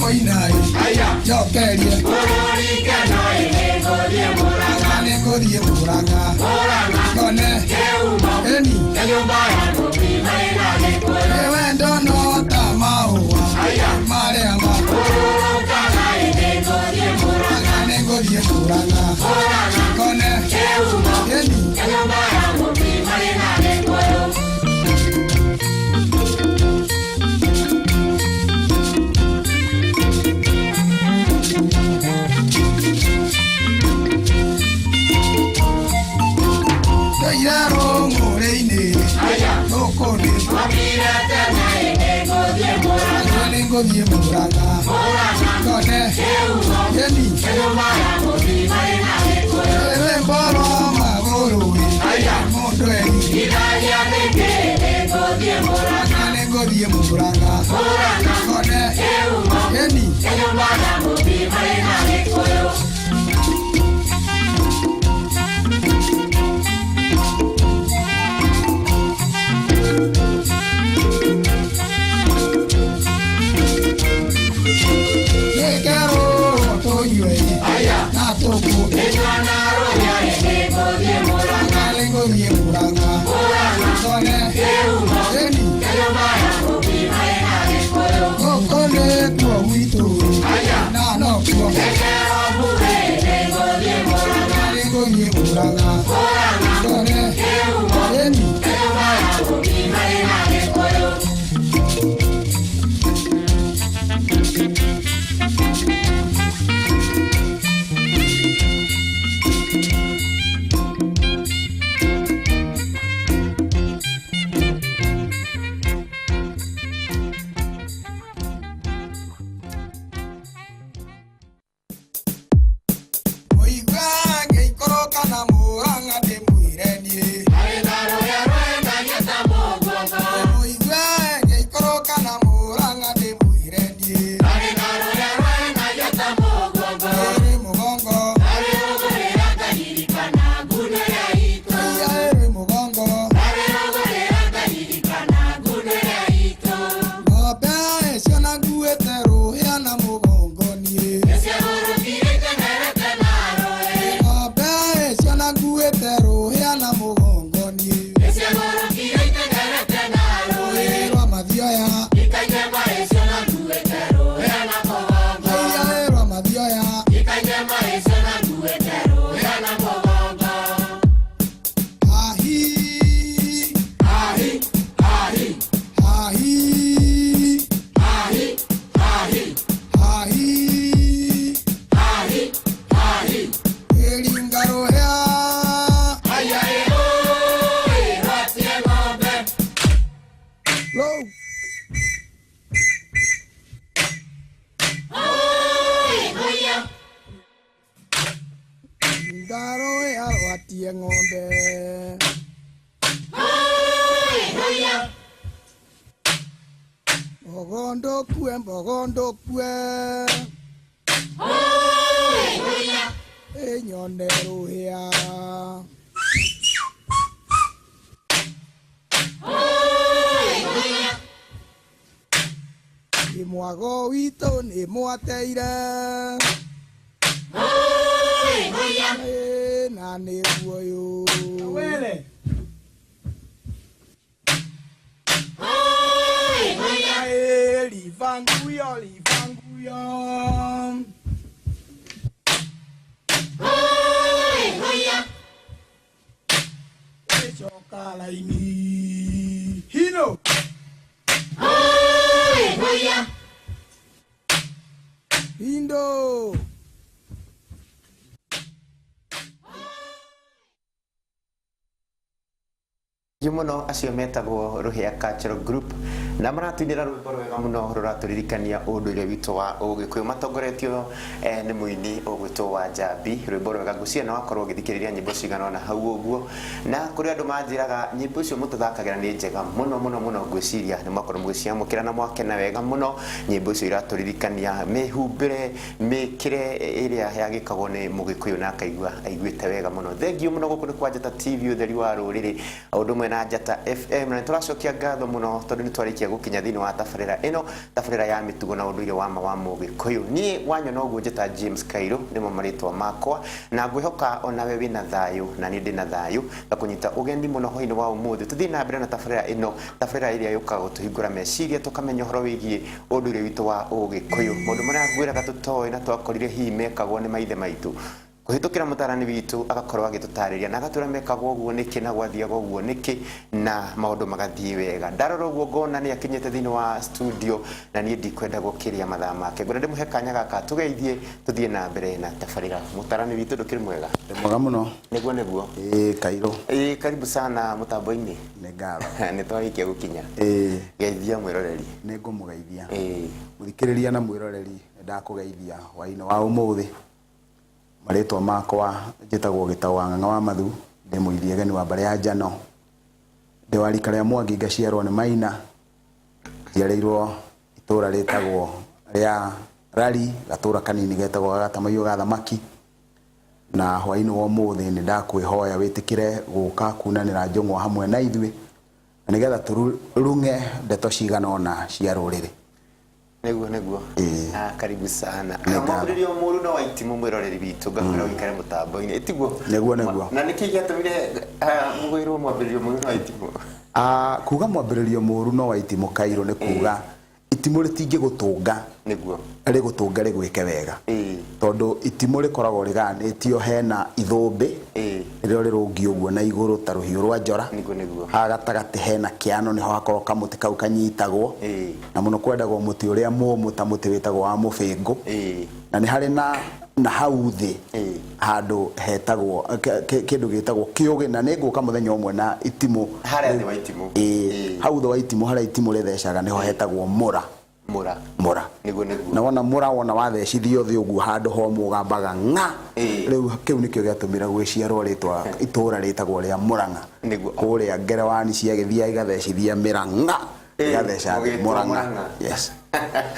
Kũina njokerie nĩ ngũthiĩ Mũrang'a ngone ĩni wendo no ta mahũa marĩa ma nĩ ngũthiĩ Mũrang'a ngone ĩni. Ndoire rũng'ũrĩ-inĩ gũkũ nĩ nĩ ngũthiĩ Mũrang'a ngone ĩni rwĩmbo rwa magũrũ mũndũ eri nĩ ngũthiĩ Mũrang'a ngone ĩni. Nĩkerwo tũnyue na tũkũ nĩ ngũthiĩ Mũrang'a ngone ĩni gũkũ nĩkuo gwitũ na nokuo nĩ ngũthiĩ Mũrang'a ngone ĩni. Mũigua ngĩikũrũka na Mũrang'a ndĩmwĩre niĩ mũigua ngĩikũrũka na Mũrang'a ndĩmwĩre niĩ ĩrĩ mũgongo ĩrĩ mũgongo ng'ombe icio na nguĩte rũhĩa na mũgongo niĩ ng'ombe icio na nguĩte rũhĩa na mũgongo niĩ rũĩ rwa mathioya ĩrĩa rwa mathioya. Ahi ahi ahi ahi ĩringa rũhĩa. Low. Ndarũhĩa rwatie ng'ombe mbogo ndũkue mbogo ndũkue ĩnyone rũhĩa. Ĩ mwago witũ nĩ mwateire Ĩ, na nĩguo ũyũ. Ĩ, livanguyo livanguyo. Ĩcoka laini hino. Indo. Thengiũ mũno acio metagwo Rũhĩa Cultural Group na maratuinĩra rwĩmbo rwega mũno rũratũririkania ũndũire witũ wa ũgĩkũyũ matongoretio nĩ mũini ũgwĩtwo wa Njambi. Rwĩmbo rwega ngwĩciria nĩ wakorwo ũgĩthikĩrĩria nyĩmbo cigana ũna hau ũguo, na kũrĩ andũ manjĩraga nyĩmbo icio mũtũthakagĩra nĩ njega mũno mũno mũno. Ngwĩciria nĩ mwakorwo mũgĩciamũkĩra na mwakena wega mũno. Nyĩmbo icio iratũririkania mĩhumbĩre, mĩkĩre ĩrĩa yagĩkagwo nĩ mũgĩkũyũ na akaigua aiguĩte wega mũno. Thengiũ mũno gũkũ nĩ kwa Njata TV, ũtheri wa rũrĩrĩ, o ũndũ ũmwe na Njata FM, na nĩ tũracokia ngatho mũno tondũ nĩ twarĩkia twarĩkia gũkinya thĩinĩ wa tabarĩra ĩno, tabarĩra ya mĩtugo na ũndũire wa ma wa Mũgĩkũyũ. Niĩ wanyona ũguo njĩta James Kairũ nĩmo marĩtwa makwa, na ngwĩhoka onawe wĩna thayũ na niĩ ndĩna thayũ. Ngakũnyita ũgeni mũno hwainĩ wa ũmũthĩ tũthiĩ na mbere na tabarĩra ĩno, tabarĩra ĩrĩa yũkaga gũtũhingũra meciria tũkamenya ũhoro wĩgiĩ ũndũire witũ wa Ũgĩkũyũ, maũndũ marĩa ngwĩraga tũtoĩ na twakorire hihi mekagwo nĩ maithe maitũ. Kũhĩtũkĩra mũtarani witũ agakorwo agĩtũtarĩria na agatwĩra mekagwo ũguo nĩkĩ na gwathiaga ũguo nĩkĩ na maũndũ magathiĩ wega. Ndarora ũguo ngona nĩ akinyĩte thĩinĩ wa studio na niĩ ndikwenda gũkĩria mathaa make, ngwenda ndĩmũhe kanya gaka tũgeithie tũthiĩ na mbere na tabarĩra. Mũtarani witũ ndũkĩrĩ mwega? Ndĩ mwega mũno. Nĩguo nĩguo. Ĩĩ Kairũ. Ĩĩ karibu sana mũtambo-inĩ. Nĩ ngatho. Nĩ twarĩkia gũkinya. Ĩĩ. Geithia mwĩroreri. Nĩ ngũmũgeithia. Ĩĩ. Mũthikĩrĩria na mwĩroreri nĩ ndakũgeithia hwaĩ-inĩ wa ũmũthĩ. Marĩtwa makwa njĩtagwo Gĩtaũ wa Ng'ang'a wa Mathu, ndĩ mũithiegeni wa mbarĩ ya Njano, ndĩ wa rika rĩa Mwangi ngaciarwo nĩ Maina, njiarĩirwo itũra rĩtagwo rĩa Rari, gatũra kanini getagwo Gagatamaiyo ga Thamaki, na hwaĩ-inĩ wa ũmũthĩ nĩ ndakwĩhoya wĩtĩkĩre gũka kunanĩra njũng'wa hamwe na ithuĩ, na nĩgetha tũrung'e ndeto cigana ũna cia rũrĩrĩ. Nĩguo nĩguo. Ĩĩ. Ah, karibu sana. Nĩ ngatho. Mwambĩrĩrio mũru no wa itimũ mwĩroreri witũ ngakwĩra ũikare mũtambo-inĩ ĩtiguo? Nĩguo nĩguo. Na nĩkĩ gĩatũmire mũgwĩrwo mwambĩrĩrio mũru no wa itimũ? Kuga mwambĩrĩrio mũru no wa itimũ Kairũ nĩ kuga itimũ rĩtingĩgũtũnga. Nĩguo. Rĩgũtũnga rĩgwĩke wega. Ĩĩ. Tondũ itimũ rĩkoragwo rĩgayanĩtio hena ithũmbĩ, Ĩĩ. rĩrĩa rĩrũngiĩ ũguo na igũrũ ta rũhiũ rwa njora. Nĩguo nĩguo. Haha gatagatĩ hena kĩano nĩho hakoragwo kamũtĩ kau kanyitagwo. Ĩĩ. Na mũno kwendagwo mũtĩ ũrĩa mũmũ ta mũtĩ wĩtagwo wa mũbĩngũ. Ĩĩ. Na nĩ harĩ na hau thĩ Ĩĩ. handũ hetagwo kĩndũ gĩtagwo kĩũgĩ, na nĩ ngũka mũthenya ũmwe na itimũ. Harĩa thĩ wa itimũ. Ĩĩ. Ĩĩ. Hau thĩ wa itimũ harĩa itimũ rĩthecaga nĩho hetagwo mũra. Mũra. Mũra. Nĩguo nĩguo. Na wona mũra wona wathecithio thĩ ũguo handũ homũ ũgambaga ng'a. Ĩĩ. Rĩu kĩu nĩkĩo gĩatũmire gwĩciarwo rĩtwa itũra rĩtagwo rĩa Mũrang'a. Nĩguo. Kũrĩa ngerewani ciagĩthiaga igathecithia mĩrang'a. Ĩĩ, Igatheca thĩ mũgĩtwo Mũrang'a. Mũrang'a. Yes.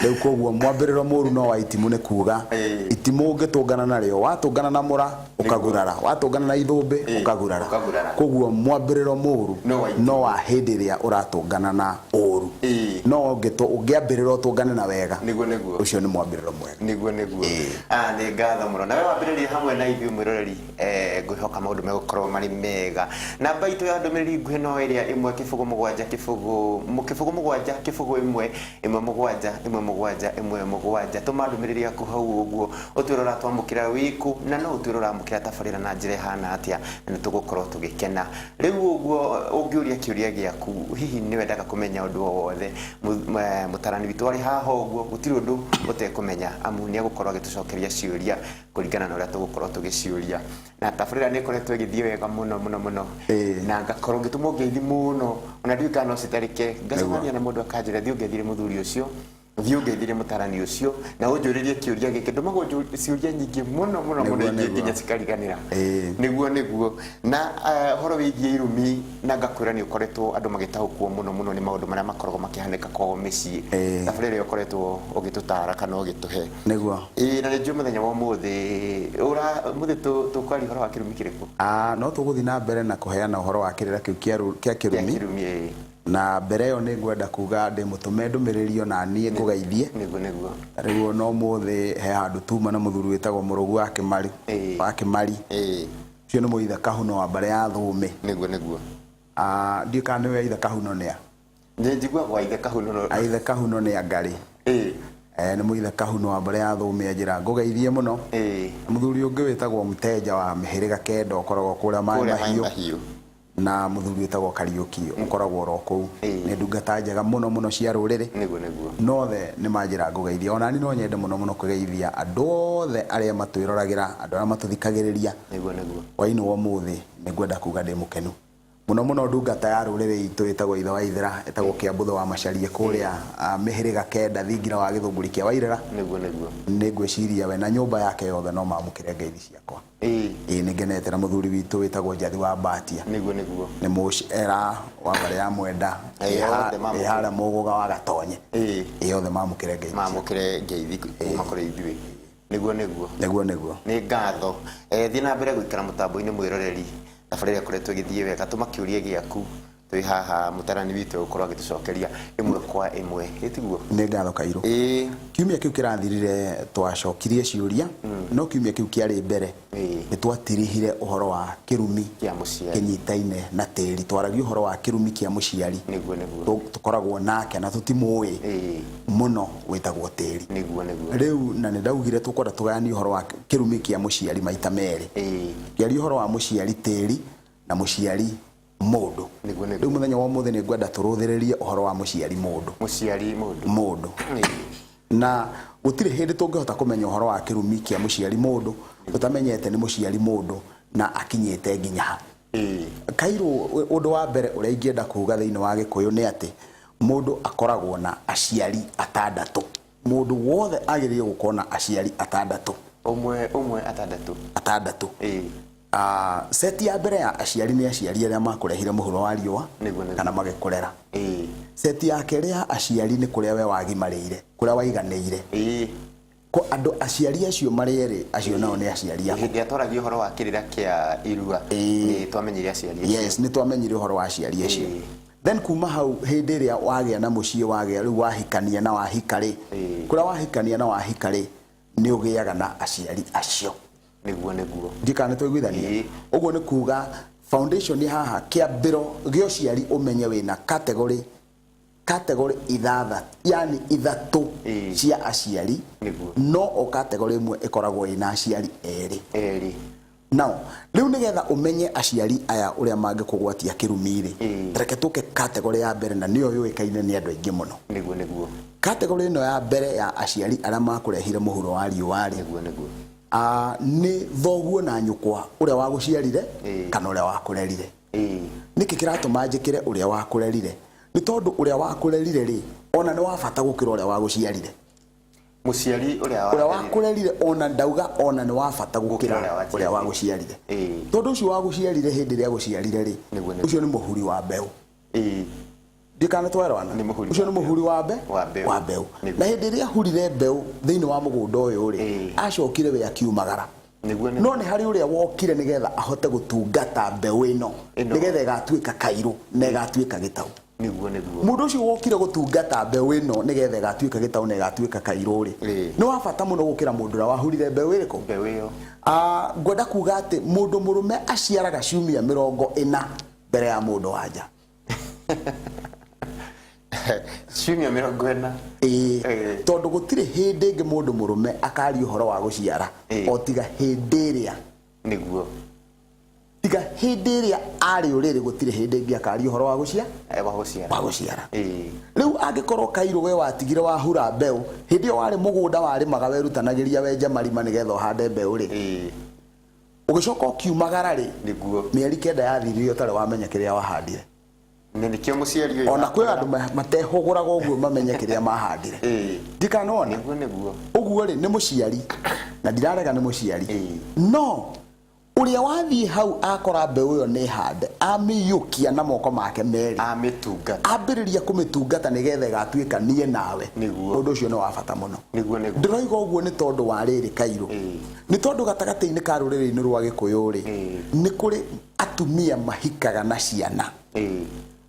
Rĩu koguo mwambĩrĩro mũru no wa itimũ nĩ kuga Ĩĩ. itimũ ũngĩtũngana narĩo, watũngana na mũra ũkagurara, watũngana na ithũmbĩ Ĩĩ, ũkagurara. ũkagurara. Koguo mwambĩrĩro mũru No wa itimũ. no wa hĩndĩ ĩrĩa ũratũngana na ũru. Ĩĩ. No ũngĩambĩrĩra ũtũngane na wega. Nĩguo nĩguo. Ũcio nĩ mwambĩrĩro mwega. Nĩguo nĩguo. Ĩĩ. Ah, nĩ ngatho mũno. Nawe wambĩrĩrie hamwe na ithuĩ mwĩroreri, ngwĩhoka maũndũ megũkorwo marĩ mega. Namba itũ ya ndũmĩrĩri nguhĩ no ĩrĩa 1 0 7 0 0 7 0 1 1 7 1 7 1 7. Tũma ndũmĩrĩri yaku hau ũguo ũtwĩre ũratwamũkĩra wĩkũ, na no ũtwĩre ũramũkĩra tabarĩra na njĩra ĩhana atĩa, na nĩ tũgũkorwo tũgĩkena. Rĩu ũguo ũngĩũria kĩũria gĩaku, hihi nĩ wendaga kũmenya ũndũ o wothe, mũtarani witũ arĩ haha ũguo, gũtirĩ ũndũ ũtekũmenya, amu nĩ egũkorwo agĩtũcokeria ciũria kũringana na ũrĩa tũgũkorwo tũgĩciũria. Na tabarĩra nĩ ĩkoretwo ĩgĩthiĩ wega mũno mũno mũno. Ĩĩ. Na ngakorwo ngĩtũmwo ngeithi mũno, ona ndiũĩ kana no citarĩke. Ngacemania na mũndũ akanjĩra thiĩ ũngeithie mũthuri ũcio, thiĩ ũngeithie mũtarani ũcio, na ũnjũrĩrie kĩũria gĩkĩ. Ndũmagwo ciũria nyingĩ mũno mũno mũno, Nĩguo, ingĩ nĩguo. nginya cikariganĩra. Ĩĩ. Nĩguo nĩguo. Na ũhoro wĩgiĩ irumi, na ngakwĩra nĩ ũkoretwo andũ magĩtaũkwo mũno mũno nĩ maũndũ marĩa makoragwo makĩhanĩka kwao mĩciĩ. Ĩĩ. Tabarĩra ĩrĩa ũkoretwo ũgĩtũtara kana ũgĩtũhe. Nĩguo. Ĩĩ, na nĩ njũĩ mũthenya wa ũmũthĩ, ũmũthĩ tũkwaria ũhoro wa kĩrumi kĩrĩkũ? No tũgũthiĩ na mbere na kũheana ũhoro wa kĩrĩra kĩu kĩa kĩrumi. Kĩa kĩrumi, ĩĩ. Na mbere ĩyo nĩ ngwenda kuga ndĩ mũtũme ndũmĩrĩri ona niĩ ngũgeithie. Nĩguo nĩguo. Rĩu ona ũmũthĩ he handũ tuma na mũthuri wĩtagwo Mũrũgu wa Kĩmari. Ĩĩ. Wa Kĩmari. Ĩĩ. Ũcio nĩ mũithe Kahuno wa mbarĩ ya Thũũmĩ. Nĩguo nĩguo. Ndiũĩ kana nĩwe ithe Kahuno nĩa. Nĩ njiguaga wa ithe Kahuno no. Aithe Kahuno nĩ Angarĩ. Ĩĩ. Nĩ mũithe Kahuno wa mbarĩ ya Thũũmĩ anjĩra ngũgeithie mũno. Ĩĩ. Mũthuri ũngĩ wĩtagwo Mteja wa mĩhĩrĩga kenda ũkoragwo kũrĩa Maĩ Kũrĩa Maĩ Mahiũ. Mahiũ. Na mũthuri wĩtagwo Kariũki ũkoragwo oro kũu. Ĩĩ. Nĩ ndungata njega mũno mũno cia rũrĩrĩ. Nĩguo nĩguo. Nothe nĩ manjĩra ngũgeithia. Ona niĩ no nyende mũno mũno kũgeithia andũ othe arĩa matwĩroragĩra, andũ arĩa matũthikagĩrĩria. Nĩguo nĩguo. Hwaĩ-inĩ wa ũmũthĩ nĩ ngwenda kuga ndĩ mũkenu mũno mũno. Ndungata ya rũrĩrĩ itũ ĩtagwo Ithe wa Ithera, ĩtagwo Kĩambutho wa Macarie kũrĩa mĩhĩrĩga kenda thingira wa Gĩthũngũri kĩa Wairera. Nĩguo nĩguo. Nĩ ngwĩciria we na nyũmba yake yothe no mamũkĩre ngeithi ciakwa. Ĩĩ. Ĩĩ, nĩ ngenete na mũthuri witũ wĩtagwo Njathi wa Mbatia. Nĩguo nĩguo. Nĩ mũcera wa mbarĩ ya Mwenda. Ĩĩ, othe mamũkĩre. Ĩ harĩa Mũgũga wa Gatonye. Ĩĩ. Ĩĩ, othe mamũkĩre ngeithi ciakwa. Mamũkĩre ngeithi kuma kũrĩ ithuĩ. Nĩguo nĩguo. Nĩguo nĩguo. Nĩ ngatho. Thiĩ na mbere gũikara mũtambo-inĩ mwĩroreri. Tabarĩra ĩkoretwo ĩgĩthiĩ wega. Tũma kĩũria gĩaku Twĩ haha mũtarani witũ gũkorwo agĩtũcokeria ĩmwe kwa ĩmwe, ĩtiguo? Nĩ ngatho, Kairũ. Kiumia kĩu kĩrathirire twacokirie ciũria, no kiumia kĩu kĩarĩ mbere nĩ twatirihire ũhoro wa kĩrumi kĩa mũciari kĩnyitaine na tĩri. Twaragia ũhoro wa kĩrumi kĩa mũciari nĩguo nĩguo tũkoragwo nake na tũtimũĩ mũno, wĩtagwo tĩri. nĩguo nĩguo Rĩu na nĩ ndaugire tũkwenda tũgayanie ũhoro wa kĩrumi kĩa mũciari maita merĩ, kĩaria ũhoro wa mũciari tĩri na mũciari mũndũ. Nĩguo nĩguo Rĩu mũthenya wa ũmũthĩ nĩ ngwenda tũrũthĩrĩrie ũhoro wa mũciari mũndũ. Mũciari mũndũ. Mũndũ. Na gũtirĩ hĩndĩ tũngĩhota kũmenya ũhoro wa kĩrumi kĩa mũciari mũndũ tũtamenyete nĩ mũciari mũndũ na akinyĩte nginya ha. Kairũ, ũndũ wa mbere ũrĩa ingĩenda kuga thĩinĩ wa Gĩkũyũ nĩ atĩ mũndũ akoragwo na aciari atandatũ. Mũndũ wothe agĩrĩire gũkorwo na aciari atandatũ. Ũmwe ũmwe, atandatũ. Atandatũ. Seti ya mbere ya aciari nĩ aciari arĩa makũrehire mũhuro wa riũa Nĩguo, nĩguo. kana magĩkũrera. Seti ya kerĩ ya aciari nĩ kũrĩa we wagimarĩire, kũrĩa waiganĩire. Ko andũ aciari acio marĩ erĩ acio nao nĩ aciari aku. Hĩndĩ ĩrĩa twaragia ũhoro wa kĩrĩra kĩa irua, nĩ twamenyire aciari acio. Yes, nĩ twamenyire ũhoro wa aciari acio. Then kuma hau, hĩndĩ ĩrĩa wagĩa na mũciĩ, wagĩa rĩu wahikania na wahika rĩ, kũrĩa wahikania na wahika rĩ, nĩ ũgĩaga na aciari acio. Nĩguo nĩguo. Ndikana nĩ twaiguithania? Ũguo nĩ kuga foundation haha, kĩambĩro gĩa ũciari, ũmenye wĩna category ithathatũ, yani ithatũ cia aciari. No o category ĩmwe ĩkoragwo ĩna aciari erĩ. Erĩ. Now rĩu nĩgetha ũmenye aciari aya ũrĩa mangĩkũgwatia kĩrumi rĩ, reke tũke category ya mbere, na nĩyo yũĩkaine nĩ andũ aingĩ mũno. Nĩguo nĩguo. Category ĩno ya mbere ya aciari arĩa makũrehire mũhuro wa riũa rĩ, nĩguo nĩguo nĩ thoguo na nyũkwa ũrĩa wagũciarire kana ũrĩa wakũrerire. Nĩkĩ kĩratũma njĩkĩre ũrĩa wakũrerire? Nĩ tondũ ũrĩa wakũrerire rĩ, ona nĩ wa bata gũkĩra ũrĩa wagũciarire. Mũciari ũrĩa ũrĩa wakũrerire, ona ndauga ona nĩ wa bata gũkĩra ũrĩa waciarire. Ũrĩa wagũciarire, tondũ ũcio wagũciarire, hĩndĩ ĩrĩa agũciarire rĩ, Nĩguo, nĩguo. ũcio nĩ mũhuri wa mbeũ. Ndikana twerwana? Nĩ mũhuri Ũcio wa nĩ mũhuri wa mbe Wa mbeũ. Wa mbeũ. Nĩguo. Na hĩndĩ ĩrĩa ahurire mbeũ thĩinĩ wa mũgũnda ũyũ rĩ, acokire we akiumagara. Nĩguo nĩguo No nĩ harĩ ũrĩa wokire nĩgetha ahote gũtungata mbeũ ĩno, Ĩno. nĩgetha ĩgatuĩka kairũ na ĩgatuĩka gĩtau. Nĩguo nĩguo. Mũndũ ũcio wokire gũtungata mbeũ ĩno nĩgetha ĩgatuĩka gĩtau na ĩgatuĩka kairũ rĩ, nĩ wa bata mũno gũkĩra mũndũ ũrĩa wahurire mbeũ ĩrĩkũ? Mbeũ ĩyo. Ngwenda kuga atĩ mũndũ mũrũme aciaraga ciumia 40 mbere ya mũndũ wa nja. Ciumia 40. Ĩĩ. Tondũ gũtirĩ hĩndĩ ĩngĩ mũndũ mũrũme akaria ũhoro wa gũciara o tiga hĩndĩ ĩrĩa tiga hĩndĩ ĩrĩa arĩ ũrĩrĩ, gũtirĩ hĩndĩ ĩngĩ akaria ũhoro wa gũcia Wa gũciara. Wa gũciara. Rĩu angĩkorwo, Kairũ, we watigire wahura mbeũ hĩndĩ ĩyo warĩ mũgũnda, warĩmaga, werutanagĩria wenja marima nĩgetha ũhande mbeũ rĩ, ũgĩcoka ũkiumagara rĩ, mĩeri 9 yathirire ũtarĩ wamenya kĩrĩa wahandire. Na nĩkĩo mũciari ũyũ Ona kwĩ andũ matehũgũraga ũguo mamenye kĩrĩa mahandire. Ndikanona. Nĩguo nĩguo. Ũguo rĩ, nĩ mũciari na ndirarega nĩ mũciari, no ũrĩa wathiĩ hau akora mbeũ ĩyo nĩ hande, amĩiyũkia na moko make merĩ, amĩtungata, ambĩrĩria kũmĩtungata nĩgetha ĩgatuĩka niĩ nawe, ũndũ ũcio nĩ wa bata mũno. Nĩguo nĩguo. Ndĩroiga ũguo nĩ tondũ wa rĩrĩ, Kairũ, nĩ tondũ gatagatĩ-inĩ ka rũrĩrĩ-inĩ rwa Gĩkũyũ rĩ, nĩ kũrĩ atumia mahikaga na ciana.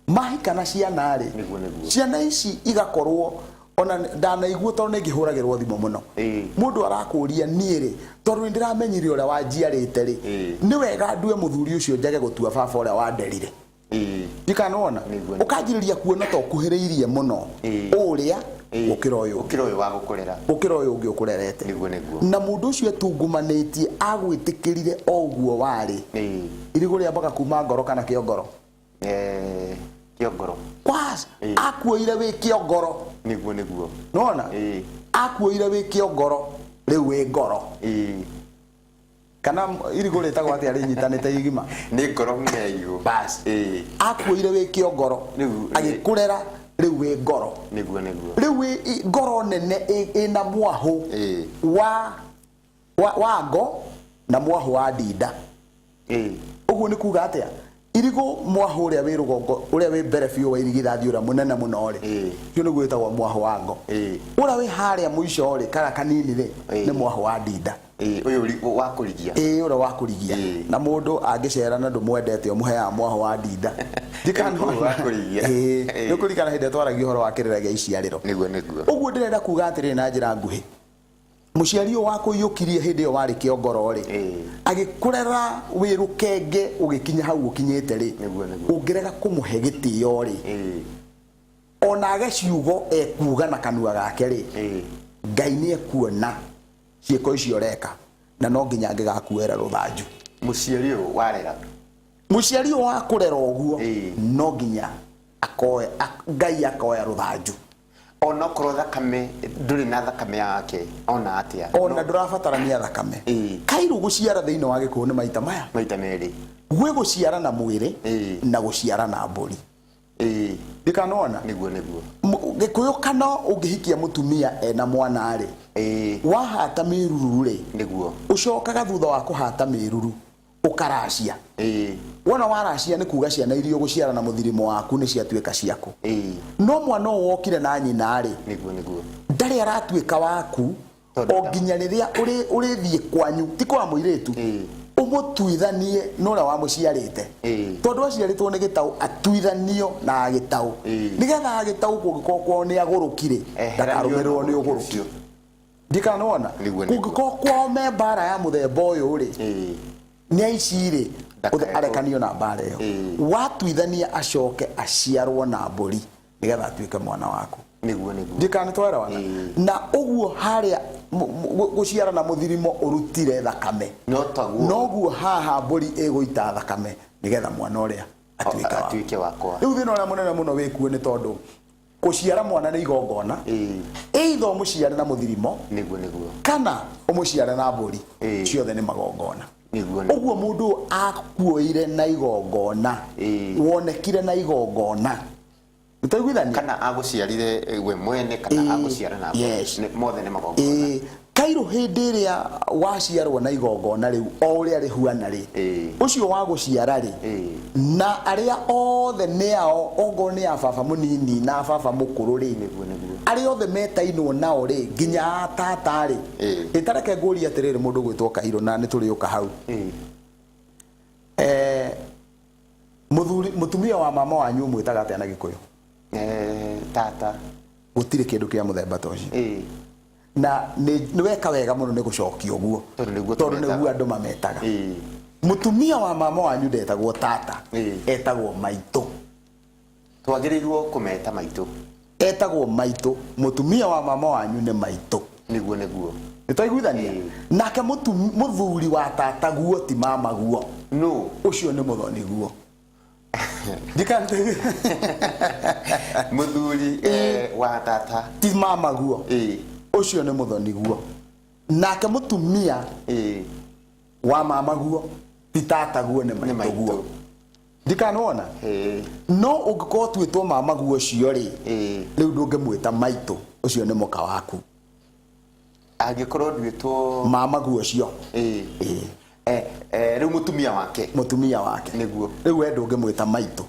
Mahika na ciana rĩ, Nĩguo, nĩguo. ciana ici igakorwo ona ndanaigua, tondũ nĩ ngĩhũragĩrwo thimũ mũno, mũndũ arakũria, niĩ rĩ, tondũ nĩ ndĩramenyire ũrĩa wanjiarĩte rĩ, nĩ wega ndue mũthuri ũcio njage gũtua baba ũrĩa wanderire. Ndikanona. Nĩguo. Ũkanjĩrĩria kuona ta ũkuhĩrĩirie mũno ũrĩa gũkĩra ũyũ ũngĩ. Gũkĩra ũyũ wa gũkũrera. Gũkĩra ũyũ ũngĩ ũkũrerete. Nĩguo nĩguo. Na mũndũ ũcio etungumanĩtie agwĩtĩkĩrire o ũguo warĩ. Irigũ rĩambaga kuma ngoro kana kĩongoro? Kĩongoro. Kwas akuoire wĩ kĩongoro. Nĩguo nĩguo. Nona akuoire wĩ kĩongoro, rĩu wĩ ngoro. Kana irigũ rĩtagwo atĩa rĩnyitanĩte igima? Nĩ ngoro ng'ina irigũ. Bas, akuoire wĩ kĩongoro, agĩkũrera, rĩu wĩ ngoro. Nĩguo nĩguo. Rĩu wĩ ngoro nene ĩna mwahũ wa ngo na mwahũ wa ndinda. Ũguo nĩ kuga atĩa? Irigũ mwahũ ũrĩa wĩ rũgongo, ũrĩa wĩ mbere biũ wa irigithathi, ũrĩa mũnene mũno rĩ, ũcio nĩguo wĩtagwo mwahũ wa ngo. Ũrĩa wĩ harĩa mũico rĩ, kara kanini rĩ, nĩ mwahũ wa ndinda. Ĩĩ, ũyũ wa kũrigia. Ĩĩ, ũrĩa wa kũrigia. Na mũndũ angĩcera na ndũmwendete, ũmũheaga mwaho wa ndinda. Ũyũ wa kũrigia. Ĩĩ, nĩ ũkũririkana hĩndĩ ĩrĩa twaragia ũhoro wa kĩrĩra gĩa iciarĩro. Nĩguo, nĩguo. Ũguo ndĩrenda kuga atĩrĩrĩ na njĩra nguhĩ, mũciari ũyũ wakũiyũkirie hĩndĩ ĩyo warĩ kĩongoro rĩ, agĩkũrera wĩ rũkenge ũgĩkinya hau ũkinyĩte rĩ, Nĩguo, nĩguo. ũngĩrega kũmũhe gĩtĩo rĩ, ona age ciugo ekuga na kanua gake rĩ, Ngai nĩ ekuona ciĩko icio ũreka, na no nginya angĩgakuoera rũthanju. Mũciari ũyũ warera. Mũciari ũyũ wa kũrera ũguo, no nginya akoe, Ngai akoya rũthanju. Onokorwo thakame ndũrĩ na thakame yake ona atĩa. Ona ndũrabatarania thakame. Kairũ gũciara thĩinĩ wa Gĩkũyũ nĩ maita maya. Maita merĩ. Gwĩ gũciara na mwĩrĩ na gũciara na mbũri. Ndikanona. Nĩguo, nĩguo. Gĩkũyũ kana ũngĩhikia mũtumia ena mwana rĩ, wahata mĩruru rĩ, ũcokaga thutha wa kũhata mĩruru ũkaracia. Wona waracia nĩ kuga ciana iria ũgũciara na mũthirimo waku nĩ ciatuĩka ciaku. No mwana ũyũ wokire na nyina rĩ, Nĩguo, nĩguo. ndarĩ aratuĩka waku Tondũ o nginya rĩrĩa ũrĩthiĩ kwanyu, ti kwa mũirĩtu, ũmũtuithanie na ũrĩa wamũciarĩte. Tondũ aciarĩtwo nĩ gĩtaũ, atuithanio na gĩtaũ. Nĩgetha gĩtaũ kũngĩkorwo kwao nĩ agũrũki rĩ, Eheranio ndakarũmĩrĩrwo na nĩ ũgũrũki. ũcio. Ndikana nĩwona? Nĩguo, nĩguo. Kũngĩkorwo kwao me mbara ya mũthemba ũyũ rĩ, nĩ aici rĩ, Ndakae arekanio na mbara ĩyo. Watuithania acoke aciarwo na mbũri nĩgetha atuĩke mwana waku. Nĩguo, nĩguo. Ndikana nĩtwaelewana? Na ũguo harĩa gũciara na mũthirimo ũrutire thakame. No taguo. Noguo haha mbũri ĩgũita thakame nĩgetha mwana ũrĩa atuĩke waku. Atuĩke wakwa. Rĩu thĩna ũrĩa mũnene mũno wĩkuo nĩ tondũ gũciara mwana nĩ igongona. Either ũmũciare na mũthirimo, Nĩguo, nĩguo. kana ũmũciare na mbũri. Ciothe nĩ magongona. Nĩguo, nĩguo. Ũguo mũndũ akuoire na igongona, wonekire na igongona. Nĩtwaiguithania? Kana agũciarire we mwene, kana agũciara na mbũri. Yes. Mothe nĩ magongona. Kairũ hĩndĩ ĩrĩa waciarwo na igongona rĩu, o ũrĩa rĩhuana rĩ, ũcio wa gũciara rĩ, na arĩa othe nĩ ao, ongorwo nĩ a baba mũnini na a baba mũkũrũ rĩ, Nĩguo, nĩguo. arĩa othe metainwo nao rĩ, nginya a tata rĩ, ĩtareke ngũrie atĩrĩrĩ mũndũ gwĩtwo Kairũ, na nĩ tũrĩũka hau. Mũtumia wa mama wanyu ũmwĩtaga atĩa na Gĩkũyũ? Tata. Gũtirĩ kĩndũ kĩa mũthemba ta ũcio. Na nĩ weka wega mũno nĩ gũcokia ũguo. Tondũ nĩguo Tondũ tũmetaga. nĩguo andũ mametaga. Mũtumia wa mama wanyu ndetagwo tata, etagwo maitũ. Twagĩrĩirwo kũmeta maitũ. Etagwo maitũ. Mũtumia wa mama wanyu nĩ maitũ. Nĩguo, nĩguo. Nĩtwaiguithania? Nake mũthuri wa tata guo ti mama guo. No. Ũcio nĩ mũthoni guo. Mũthuri, wa tata. Ti mama guo. Ũcio nĩ mũthoni guo. Nake mũtumia wa mama guo ti tata guo, nĩ Nĩ maitũ guo. maitũ. Ndikanona? No ũngĩkorwo tuĩtwo mama guo ũcio rĩ, rĩu ndũngĩmwĩta maitũ, ũcio nĩ mũka waku. Angĩkorwo nduĩtwo mama guo ũcio. Rĩu mũtumia wake. Mũtumia wake. Nĩguo. Rĩu we ndũngĩmwĩta maitũ.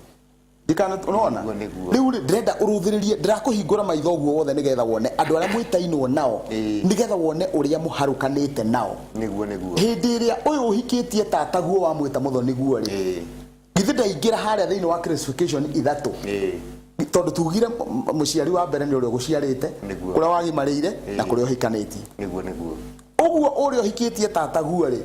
Ndikana unaona? Nĩguo, nĩguo. Rĩu rĩ, ndĩrenda ũrũthĩrĩrie, ndĩrakũhingũra maitho ũguo wothe nĩgetha wone andũ arĩa mwĩtainwo nao, nĩgetha wone ũrĩa mũharũkanĩte nao. Nĩguo, nĩguo. Hĩndĩ ĩrĩa ũyũ ũhikĩtie tata guo wamwĩta mũthoni guo rĩ, githĩ ndaingĩra harĩa thĩinĩ wa classification ithatũ? Tondũ tugire mũciari wa mbere nĩ ũrĩa ũgũciarĩte, Nĩguo. kũrĩa wagimarĩire, na kũrĩa ũhikanĩtie. Nĩguo, nĩguo. Ũguo ũrĩa ũhikĩtie tata guo rĩ,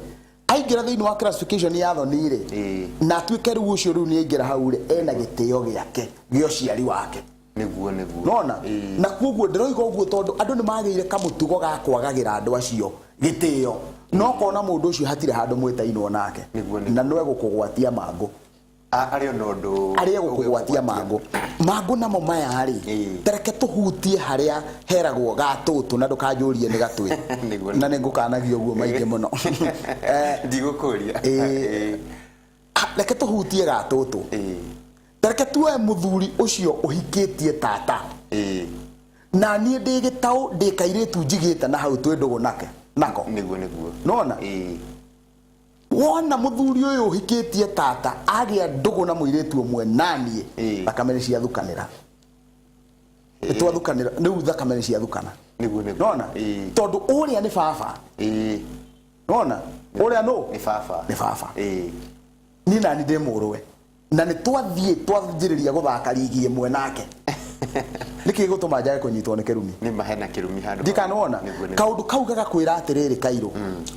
aingĩra thĩinĩ wa classification ya thoni rĩ, na atuĩke rĩu ũcio rĩu nĩ aingĩra hau rĩ, ena gĩtĩo gĩake gĩa ũciari wake. Nĩguo, nĩguo. Nona? Na koguo ndĩroiga ũguo tondũ andũ nĩ magĩire kamũtugo ga kwagagĩra andũ acio gĩtĩo. No kona mũndũ ũcio hatirĩ handũ mwĩtainwo nake. Nĩguo, nĩguo. Na no egũkũgwatia mangũ. Arĩ ona ũndũ Arĩ egũkũgwatia mangũ. Mangũ namo maya rĩ, tareke tũhutie harĩa heragwo gatũtũ na ndũkanjũrie nĩ gatwĩ. Nĩguo, Na nĩ ngũkanagia ũguo maingĩ mũno. Ndigũkũria. Reke tũhutie gatũtũ. Tareke tuoe mũthuri ũcio ũhikĩtie tata. Na niĩ ndĩ gĩtaũ, ndĩ kairĩtu njigĩte na hau twĩ ndũgũ nake. Nako. Nĩguo, nĩguo. Nona? Wona mũthuri ũyũ ũhikĩtie tata agĩa ndũgũ na mũirĩtu ũmwe naniĩ, thakame nĩ ciathukanĩra. Nĩtwathukanĩra, rĩu thakame nĩ ciathukana. Nĩguo, nĩguo. Nona? Tondũ ũrĩa nĩ baba. Nona ũrĩa nũ Nĩ baba. Nĩ baba. Niĩ nani ndĩ mũrũwe na nĩ twathiĩ twanjĩrĩria gũthaka rigi ĩmwe nake, nĩkĩ gĩgũtũma njage kũnyitwo nĩ kĩrumi? Nĩ ma hena kĩrumi handũ. Ndikanona. Nĩguo, nĩguo. Kaũndũ kau gagakwĩra atĩrĩrĩ, kairũ,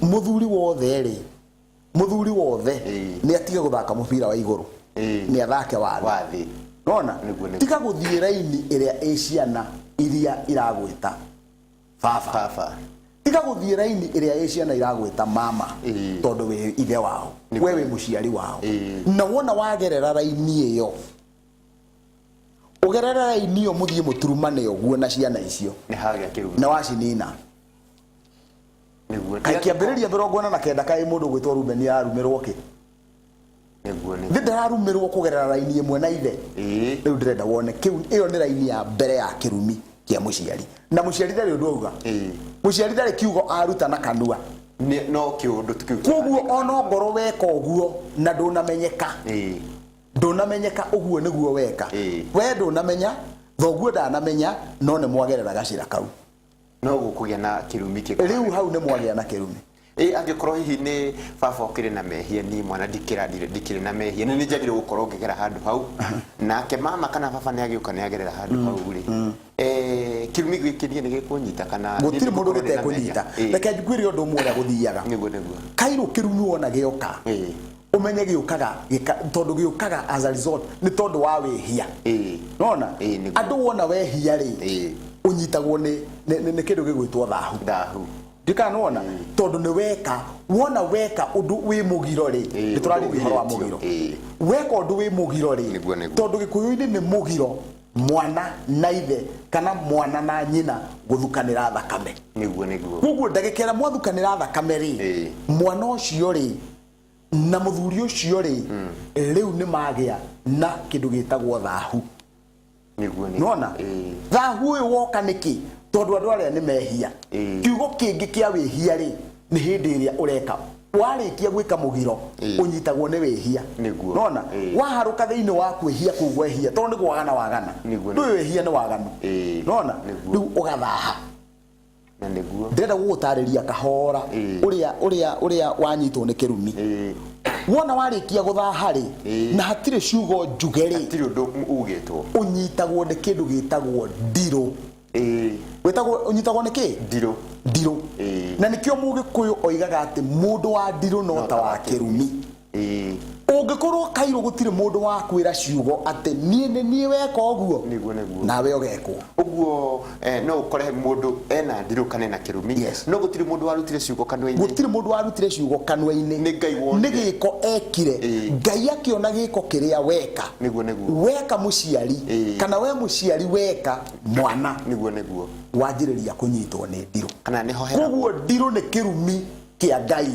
mũthuri wothe rĩ, mũthuri wothe nĩ atige gũthaka mũbira wa igũrũ, nĩ athake wa thĩ. Wa thĩ. Nona. Nĩguo, nĩguo. Tiga gũthiĩ raini ĩrĩa ĩ ciana iria iragwĩta baba. Baba. Tiga gũthiĩ raini ĩrĩa ĩ ciana iragwĩta mama, tondũ wĩ ithe wao. We wĩ mũciari wao. Na wona wagerera raini ĩyo, ũgerere raini ĩyo, mũthiĩ mũturumane ũguo na ciana icio, Nĩ hagĩa kĩrumi. Na wacinina. Kaĩ kĩambĩrĩria 49 kaĩ mũndũ gwĩtwo Rubeni ararumĩrwo kĩ? Nĩguo, nĩguo. Thĩ ndararumĩrwo kũgerera raini ĩmwe na ithe? Rĩu ndĩrenda wone kĩu, ĩyo nĩ raini ya mbere ya kĩrumi kĩa mũciari, na mũciari ndarĩ ũndũ auga. Mũciari ndarĩ kiugo aruta na kanua. No kĩũndũ tu kĩu. Koguo ona ngorwo weka ũguo na ndũnamenyeka, ndũnamenyeka, ũguo nĩguo weka. We ndũnamenya, thoguo ndanamenya, no nĩ mwagerera gacĩra kau. No gũkũgĩa na kĩrumi kĩu. Rĩu hau nĩ mwagĩa na kĩrumi. Ĩ angĩkorwo hihi nĩ baba ũkĩrĩ na mehia, niĩ mwana ndikĩra ndikĩrĩ na mehia, nĩ njagĩrĩirwo gũkorwo ngĩgera handũ hau, nake mama kana baba nĩ agĩũka nĩ agerera handũ hau rĩ, kĩrumi gĩkĩ niĩ nĩ gĩkũnyita kana niĩ Gũtirĩ mũndũ nĩngũkorwo ndĩ na mehia? gĩtekũnyita. Reke njkwĩre ũndũ ũmwe ũrĩa gũthiaga. Nĩguo, nĩguo. Kairũ, kĩrumi wona gĩoka, ũmenye gĩũkaga tondũ gĩũkaga as a result nĩ tondũ wa wĩhia. Nona. Ĩĩ, nĩguo. Andũ wona wehia rĩ, ũnyitagwo nĩ kĩndũ gĩgwĩtwo thahu. Thahu. Ndikana nĩwona tondũ nĩ weka, wona weka ũndũ wĩ mũgiro rĩ, nĩ tũrarĩria ũhoro wa ũndũ mũgiro. ũhĩtio. Weka ũndũ wĩ mũgiro rĩ, Nĩguo, nĩguo. tondũ gĩkũyũ-inĩ nĩ mũgiro mwana na ithe kana mwana na nyina gũthukanĩra thakame. Nĩguo, nĩguo. Koguo ndagĩka ĩrĩa mwathukanĩra thakame rĩ, mwana ũcio rĩ na mũthuri ũcio rĩ, rĩu nĩ magĩa na kĩndũ gĩtagwo thahu. Nĩguo, nĩguo. Nona. Thahu ũyũ woka nĩkĩ? Tondũ andũ arĩa nĩ mehia. Kiugo kĩngĩ kĩa wĩhia rĩ, nĩ hĩndĩ ĩrĩa ũreka, warĩkia gwĩka mũgiro, ũnyitagwo nĩ wĩhia. Nona. Waharũka thĩinĩ wa kwĩhia kũu gwehia, tondũ nĩ kwagana wagana. Ndũĩ wĩhia nĩ waganu. Nona. Rĩu ũgathaha. Na nĩguo. Ndĩrenda gũgũtarĩria kahora ũrĩa wanyitwo nĩ kĩrumi. Wona warĩkia gũthaha rĩ, na hatirĩ ciugo njuge rĩ, Hatirĩ ũndũ ugĩtwo. Ũnyitagwo nĩ kĩndũ gĩtagwo ndirũ. Wĩtagwo, ũnyitagwo nĩ kĩ? Ndirũ. Ndirũ. Na nĩkĩo mũgĩkũyũ oigaga atĩ mũndũ wa ndirũ no ta wa kĩrumi. Ũngĩkorwo kairũ gũtirĩ mũndũ wa kwĩra ciugo atĩ niĩ nĩ niĩ weka ũguo, Nĩguo, nĩguo. nawe ũgekwo. Ũguo no ũkore mũndũ ena ndirũ kana ena kĩrumi, no gũtirĩ mũndũ warutire ciugo kanua-inĩ. Gũtirĩ mũndũ warutire ciugo kanua-inĩ. Nĩ Ngai wonire. Nĩ gĩko ekire. Ngai akĩona gĩko kĩrĩa weka. Nĩguo, nĩguo. Weka mũciari, kana we mũciari weka mwana, Nĩguo, nĩguo. Wanjĩrĩria kũnyitwo nĩ ndirũ. Kana nĩho heragwo. Koguo ndirũ nĩ kĩrumi kĩa Ngai.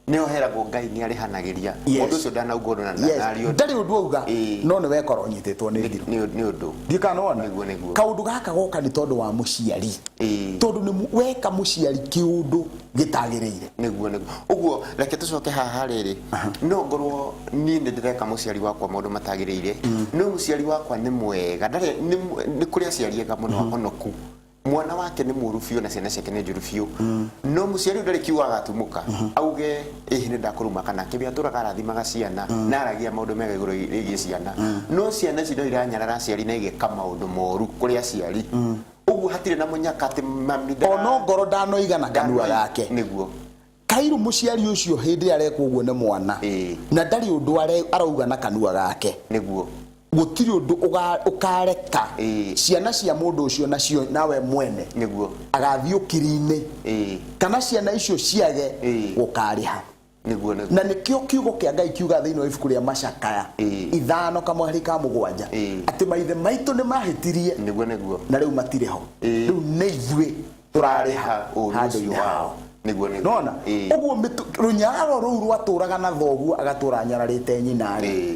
Nĩho heragwo Ngai nĩ arĩhanagĩria. Mũndũ ũcio ndanauga ũndũ na ndanaria ũndũ. Ndarĩ ũndũ auga, no nĩ wekora ũnyitĩtwo nĩ ndirũ. Nĩ ũndũ. Ndiũĩ wona. Nĩguo, nĩguo. Kaũndũ gaka goka nĩ tondũ wa mũciari, tondũ nĩ weka mũciari kĩũndũ gĩtagĩrĩire. Nĩguo, nĩguo. Ũguo reke tũcoke haha rĩrĩ, no ngorwo niĩ nĩ ndĩreka mũciari wakwa maũndũ matagĩrĩire, no mũciari wakwa nĩ mwega, ndarĩ nĩ kũrĩ aciari ega mũno ahonoku, mwana wake nĩ mũru biũ na ciana ciake nĩ njũru biũ, no mũciari ũyũ ndarĩ kiugo agatumũka auge ĩhĩ nĩ ndakũruma kana kĩrĩa, atũraga arathimaga ciana na aragia maũndũ mega igũrũ rĩgiĩ ciana, no ciana ici no iranyarara aciari na igeka maũndũ moru kũrĩ aciari. Ũguo hatirĩ na mũnyaka atĩ mami Ona ngoro ndanoiga na kanua gake. Kairu, mũciari ũcio hĩndĩ ĩrĩa arekwo ũguo nĩ mwana, na ndarĩ ũndũ arauga na kanua gake, gũtirĩ ũndũ ũkareka ciana cia mũndũ ũcio nacio nawe mwene agathiĩ ũkiri-inĩ kana ciana icio ciage gũkarĩha. Nĩguo, nĩguo. Na nĩkĩo kiugo kĩa Ngai kiuga thĩinĩ wa ibuku rĩa Macakaya 5:7 atĩ maithe maitũ nĩ mahĩtirie, Nĩguo, nĩguo. na rĩu matirĩ ho. Rĩu nĩ ithuĩ tũrarĩha Ũru handũ-inĩ ũcio hao. wao. Nĩguo, nĩguo. Nona. Ũguo rũnyararo rũu rwatũraga na thoguo agatũra anyararĩte nyina rĩ,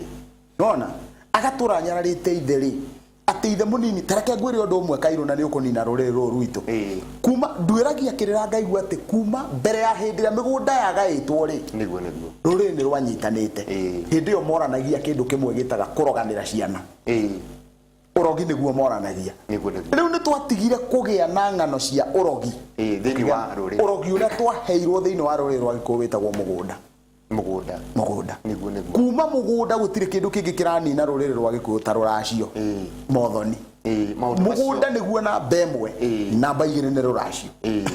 nona agatũra anyararĩte ithe rĩ, atĩ ithe mũnini, tareke ngwĩre ũndũ ũmwe kairũ, na nĩ ũkũnina rũrĩrĩ rũrũ rwitũ. Kuma nduĩragia kĩrĩra ngaigua atĩ kuma mbere ya hĩndĩ ĩrĩa mĩgũnda yagaĩtwo rĩ, Nĩguo, nĩguo. rũrĩrĩ nĩ rwanyitanĩte. Hĩndĩ ĩyo moranagia kĩndũ kĩmwe gĩtaga kũroganĩra ciana. Ũrogi nĩguo moranagia. Nĩguo nĩguo. Rĩu nĩ twatigire kũgĩa na ng'ano cia ũrogi. Ĩĩ, thĩinĩ wa rũrĩrĩ. Ũrogi ũrĩa twaheirwo thĩinĩ wa rũrĩrĩ rwa Gĩkũyũ wĩtagwo mũgũnda. Mũgũnda. Mũgũnda. Nĩguo nĩguo. Kuma mũgũnda gũtirĩ kĩndũ kĩngĩ kĩranina rũrĩrĩ rwa Gĩkũyũ ta rũracio. Ĩĩ. Mothoni. Ĩĩ, maũndũ macio. Mũgũnda nĩguo namba ĩmwe. Ĩĩ. Namba igĩrĩ nĩ rũracio. Ĩĩ.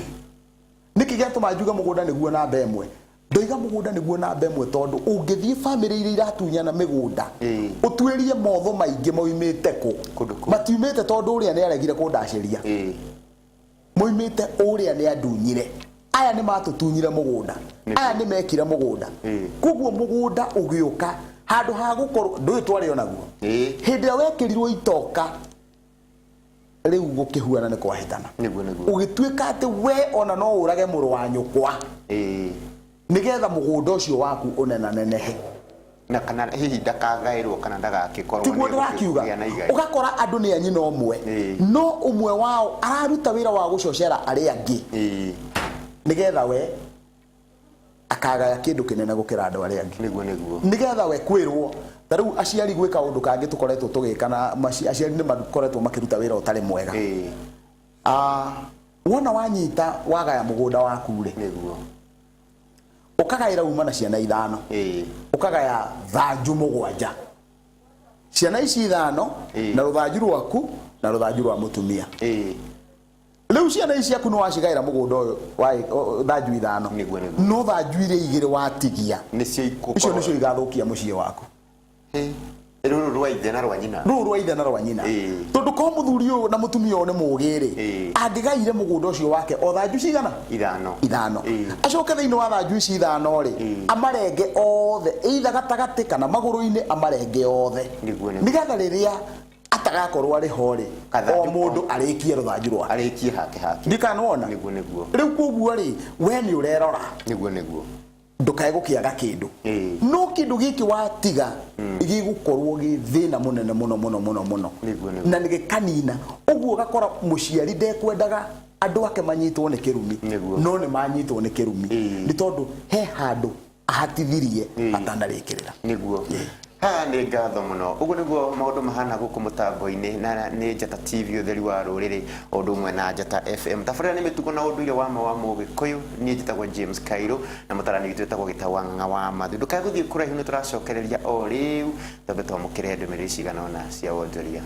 Nĩkĩ gĩatũma njuge mũgũnda nĩguo namba ĩmwe? Ndoiga mũgũnda nĩguo namba ĩmwe tondũ ũngĩthiĩ bamĩrĩ iria iratunyana mĩgũnda, Ĩĩ. ũtuĩrie motho maingĩ moimĩte kũ? Kũndũ kũu. Matiumĩte tondũ ũrĩa nĩ aregire kũndacĩria. Ĩĩ. Moimĩte ũrĩa nĩ andunyire. Aya nĩ matũtunyire mũgũnda. Nĩguo. Aya nĩ mekire mũgũnda. Ĩĩ. Koguo mũgũnda ũgĩũka handũ ha gũkorwo ndũĩ twarĩ onaguo. Ĩĩ. Hĩndĩ ĩrĩa wekĩrirwo itoka rĩu gũkĩhuana nĩ kwahĩtana. Nĩguo nĩguo. Ũgĩtuĩka atĩ we ona no ũrage mũrũ wa nyũkwa. Ĩĩ. Nĩgetha mũgũnda ũcio waku ũnenanenehe. Na kana hihi ndakagaĩrwo kana ndagakĩkorwo Tiguo nĩ ndĩrakiuga. kũgĩa na igai. Ũgakora andũ nĩ a nyina ũmwe. Ĩĩ. No ũmwe wao araruta wĩra wa gũcocera arĩa angĩ. Ĩĩ. Nĩgetha we akagaya kĩndũ kĩnene gũkĩra andũ arĩa angĩ. Nĩguo nĩguo. Nĩgetha we kwĩrwo ta rĩu aciari gwĩka ũndũ kangĩ tũkoretwo tũgĩka na aciari nĩ makoretwo makĩruta wĩra ũtarĩ mwega. Ĩĩ. Wona wanyita wagaya mũgũnda waku rĩ. Nĩguo. Ũkagaĩra uma na ciana ithano. Ĩĩ. Ũkagaya thanju mũgwanja. Ciana ici ithano Ĩĩ. na rũthanju rwaku na rũthanju rwa mũtumia. Ĩĩ. Rĩu ciana ici ciaku nĩ wacigaĩra mũgũnda ũyũ wa thanju ithano. Nĩguo nĩguo. No thanju iria igĩrĩ watigia. Nĩcio igũkorwo. Icio nĩcio igathũkia mũciĩ waku. Ĩĩ. Rũrũ rwa ithe na rwa nyina. Rũrũ rwa ithe na rwa nyina. Ĩĩ. Tondũ korwo mũthuri ũyũ na mũtumia ũyũ nĩ mũũgĩ rĩ, Ĩĩ. angĩgaire mũgũnda ũcio wake o thanju cigana? Ithano. Ithano. Ĩĩ. Acoke thĩinĩ wa thanju ici ithano rĩ, Ĩĩ. amarenge othe, either gatagatĩ kana magũrũ-inĩ amarenge othe. Nĩguo nĩguo. Nĩgetha rĩrĩa atagakorwo arĩ ho rĩ, Kathanju o mũndũ arĩkie rũthanju rwake. Arĩkie hake hake. Ndikanona? Nĩguo nĩguo. Rĩu koguo rĩ, we nĩ ũrerora. Nĩguo nĩguo. Ndũkae gũkĩaga kĩndũ. Ĩĩ. No kĩndũ gĩkĩ watiga gĩgũkorwo gĩ thĩna mũnene mũno mũno mũno mũno. Nĩguo nĩguo. Na nĩgĩkanina. Ũguo ũgakora mũciari ndekwendaga andũ ake manyitwo nĩ kĩrumi. Nĩguo. No nĩ manyitwo nĩ kĩrumi. Ĩĩ. Nĩ tondũ he handũ ahatithirie Ĩĩ. atanarĩkĩrĩra. Nĩguo. Ha nĩ ngatho mũno. Ũguo nĩguo maũndũ mahana gũkũ mũtambo-inĩ na nĩ Njata TV ũtheri wa rũrĩrĩ o ũndũ ũmwe na Njata FM. Tabarĩra nĩ mĩtugo na ũndũire wa ma wa Mũgĩkũyũ. Niĩ njĩtagwo James Kairũ na mũtarani witũ wĩtagwo Gĩtau wa Ng'ang'a wa Mathu. Ndũkae gũthiĩ kũraihu nĩ tũracokereria o rĩu twambe twamũkĩre ndũmĩrĩri cigana ũna cia wonjoria.